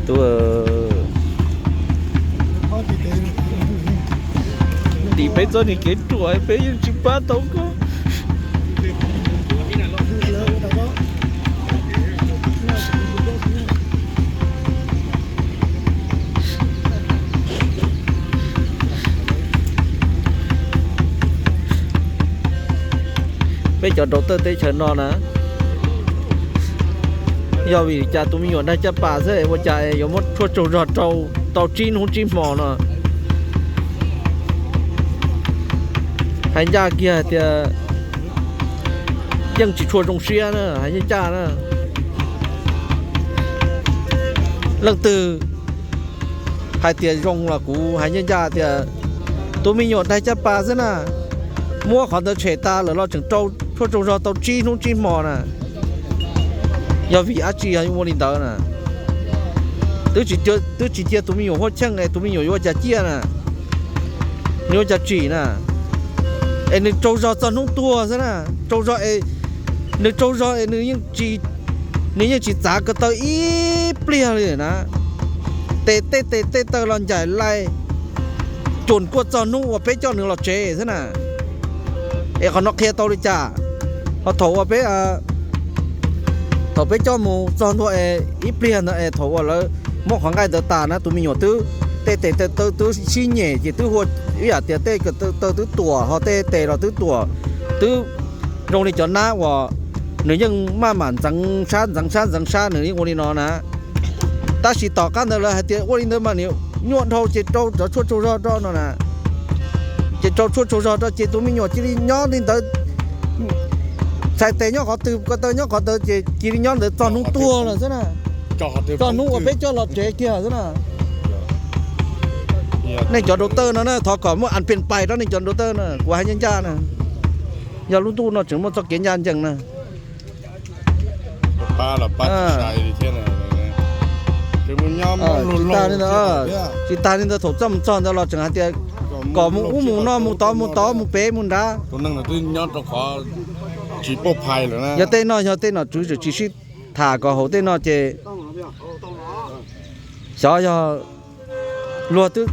Tus, tim peb txoj niag kev ruam peb yeej tsis pab tau koj. Peb cov rau tawj teb chaws no na, yog vim li cas tus me nyuam daig caj pas xwb ua cas yuav muab tshuaj tsaug zog rau tau tsib hnub tsib hmo no? Hais ncaj kiag hais tias yeej tsis tshua zoo siab na, hais ncaj ncaj na. Leej twg hais tias zoo los kuv hais ncaj ncaj tias tus me nyuam daig caj pas xwb na, muab qhov ntawd tshem tas lawm los tseem rau tshuaj tsaug zog tau tsib hnub tsib hmo na. Yog vim dab tsi ua li ntawd na? Twb tsis cia tus me nyuam huaj cheej es tus me nyuam yuav ua cas ciaj na? Nws ua cas tsim na? Es nws tsaug zog txog hnub tuag xwb na. Tsaug zog es nws tsaug zog es nws yeej tsis txav ko taw ib pliag li na. Tes tej tes tej taw los ncaim lais cuam kuaj txog hnub uas peb coj nws los tsev xwb na. Es qhov no qhia tau li cas? Ho thaum uas peb, thaum peb coj mus txog ntua es ib pliag ntawd es thaum uas lawv muab qhov nqaij ntawd tas na tus me nyuam twb tej tes taw twb sib nyem ces twb hu ib yam tias tej taw twb tuam ho tej tes los twb tuam, twb zoo li cov nab uas nws yeej maj mam ntxeev sab ntxeev sab ntxeev sab nws yeej ua li no na. Tab sis tom qab ntawd lawv hais tias ua li ntawd mas nws nyuaj dhau ces rau cov tshuaj tsaug zog rau no na. Ces rau tshuaj tsaug zog rau ces tus me nyuam cia li nyob li ntawd, txhais tes nyob qhov twg ko taw nyob qhov ntawd ces cia li nyob ntawd txog hnub tuag lawm xwb na. Txog hnub uas peb coj los tsev kiag xwb na. Nej cov rau tawj no na thov kom muaj as pes pais rau nej cov rau tawj na, kuv hais ncaj ncaj na. Yog lub ntuj no tseem muaj txoj kev ncaj ncees na. Tsis tas li ntawd, tsis tas li ntawd thaum txoj mus txog ntawd los tseem hais tias kom mus ub mus no mus tod mus tod mus pem mus nrad. Yog tej no yog tej nom tswv tseem tsis sib tham kom haum tej no ces xyov yog luag twb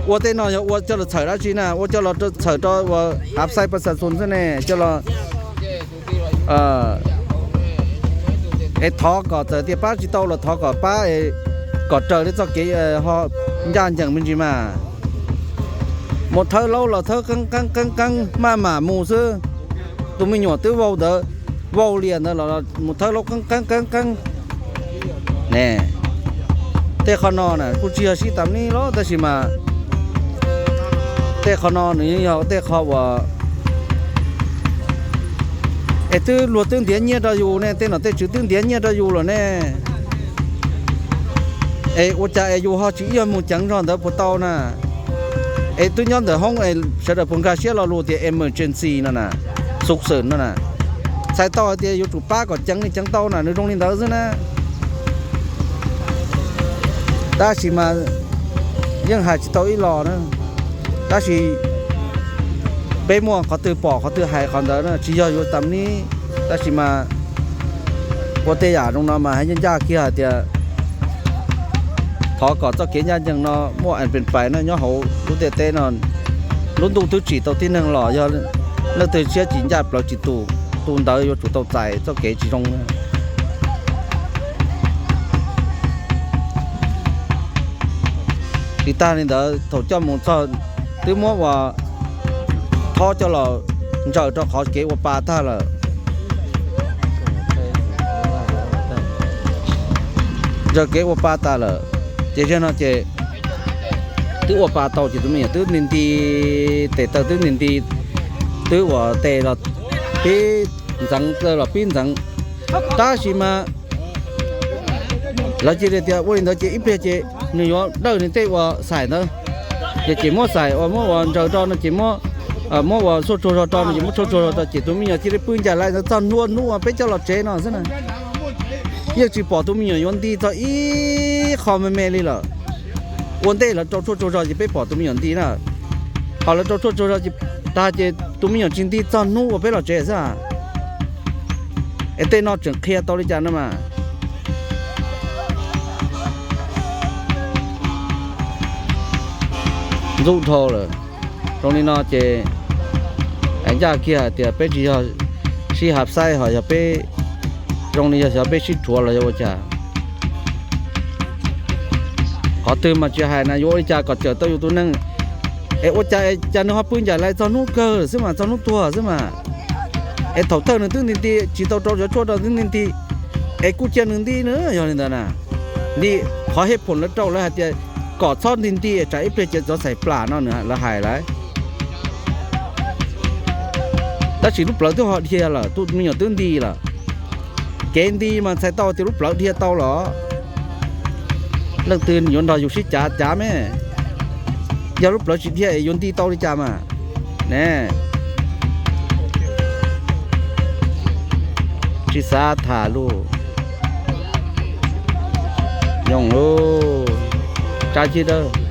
ua tej no yog ua coj los txhawm dab tsi na, ua coj los txhawm rau uas hav xais pas xas xus xwb ne, coj los es thov kom txawm tias pab tsis tau los thov kom pab kom raws li txoj kev ho ncaj ncees me ntsis mas. Mus thawb laub los thawb qeeb qeeb qeeb qeeb maj mam mus xwb. Tus me nyuam twb vau ntawd, vau lias ntawd los mus thawb laub qeeb qeeb qeeb qeeb ne. Tej qhov no na kuj tsis yog sib tam nib los tab sis mas tej qhov no nws yeej yog tej qhov uas es twb luag twb ntiav nyiaj rau yus ne, tej nom tej tswv twb ntiav nyiaj rau yus lawm ne. Es ua cas es yus ho tsis ib yog mus ceev zog ntawd puas tau na? Es twb nyob ntawm hoob es sawv daws puas nkag siab lo lus tias emergency no na, xub xwm no na, txhais tau hais tias yuav tsum pab kom ceev li ceev tau na, nws zoo li ntawd xwb na. Tab sis mas yeej hais tsis tau ib los na. Tab sis peb muaj qhov twg pom qhov twg hais qhov ntawd na, tsis yog yuav tam nib. Tab sis mas ua tej yam zoo no mas hais ncaj ncaj kiag hais tias thov kom txoj kev ncaj ncees no muaj as pes pais no nyob hauv lub ntiaj teb no. Lub ntuj twb tsim tau tib neeg los yog leej twg siab tsis ncaj plawv tsis tus, tus ntawd yuav tsum tau txais txoj kev tsis zoo. Tsis tag li ntawd thaum coj mus txog twb muab ua thob coj los ntsaws rau qhov kev ua pa tag lawm. Ntsaws kev ua pa tas lawm, ces zaum no ces twb ua pa tau ces tus me nyuam twb nti nti, tes taw twb nti nti, twb ua tes los pib ntxeev, taw los pib ntxeev. Tab sis mas lawv cia li tias ua li ntawd ces ib pliag ces nws yuav dawj nws tej uas xais ntawd, ces ces muab xais uas muab ua ntsaws rau no ces muab, muab ua tshuaj tsaug zog rau no ces muab tshuaj tsaug zog rau ces tus me nyuam cia li pw ncaim lais ntawd txog hnub uas peb coj los tsev no xwb na. Yeej tsis pom tus me nyuam yuav nti txog ib qho me me li lawm. Ua ntej lawv rau tshuaj tsaug zog ces peb pom tus me nyuam nti na. Ho lawv rau tshuaj tsaug zog ces tag ces tus me nyuam tsis nti txog hnub uas peb los tsev xwb. Es tej no tseem qhia tau li cas no mas? ntxub dhau lawm. Zoo li no ces ncaj kiag hais tias peb tsis yog sib hav xaib ho yog peb, zoo li yog xyov peb sib rhuav los yog ua cas. Qhov twg mas tsis hais na, yuav ua li cas kom cawm tau yus tus neeg? Es ua cas es cas nws ho pw ncaim lais txog hnub kawg xwb mas, txog hnub tuag xwb mas. Es thaum thawj nws twb nti nti tsis tau rau cov tshuaj rau twb nti nti, es kuj cia nws nti na, yog li ntawd na. Nti, qhov hej phoom lawv rau lawv hais tias kom txhob nti nti tsam ib pliag ces txov txhais plam no lawv hais lawm. Tab sis lub plawv twb ho dhia lawm, tus me nyuam twb nti lawm. Kev nti mas txhais tau tias lub plawv dhia tau los. Leej twg yuav nrog yus sib cav cav me? Yog lub plawv tsis dhia es yuav nti tau li cas mas? Ne, tsis xav tham lus. Yooj lub, tsa cig dawb.